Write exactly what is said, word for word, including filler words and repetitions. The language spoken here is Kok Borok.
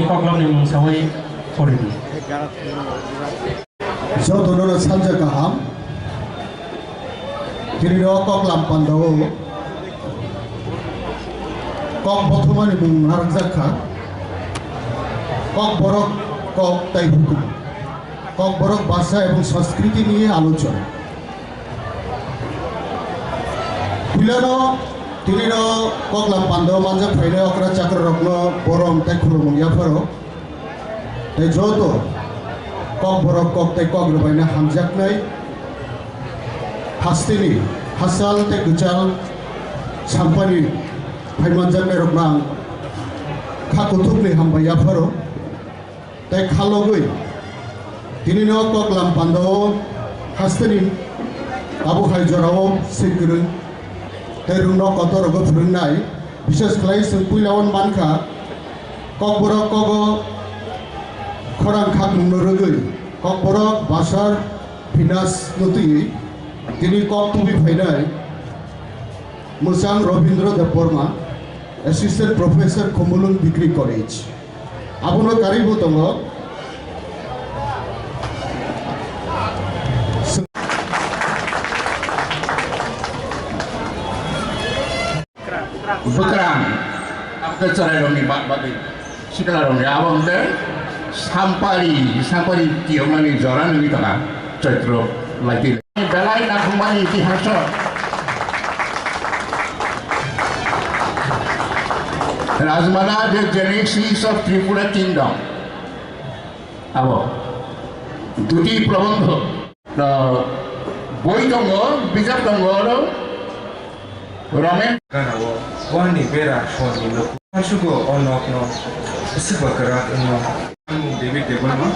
Koklamni mung sawi poridi. Jotono no sanja kaham. Tini no koklam pandao kok bothomani mung narwkjak kha. Kokborok kok tai hukum. Kokborok bhasha ebong sanskriti ni alochona. Puilano tini no koklam pandao manjak phainai okra chakra rokno borom tai khulumung yapharo. Tai joto kokborok kok tai kok rwbaino hamjaknai hasteni hachal tai kwchal sampani phaimanjaknairokno ang kha kuthukni hambai yapharo. Tai khalogwi tini no koklam pandao hasteni abo hai jorao swi kwrwng tai rwngno kotor rogo phwrwngnai. Bishes khlai chwng puila on mankha, kokborok kogo khorang khakmungno rwgwi kokborok bhasha bhinas no twiwi tini kok tubui phainai mwchang Robindra Debbarma, Assistant Professor, Khumulwng Degree College. Abono karwi bo tongo. Bwkrang, abo khe chwrairokni ba-, bagwi, siklarokni abo hwnkhe sampari, sampari tiyoknani jora nungwi tongkha Chaitro laitwi. Belai nakhungmani itihaso. Rajmala, the genesis of Tripura kingdom. Abo. Duti prabandho. No, boi tongo, bijap tongo, oro. Ramen. Gana o, wani bera, soni no. Hasugo o nok no. Siba kara no. David Debbarma.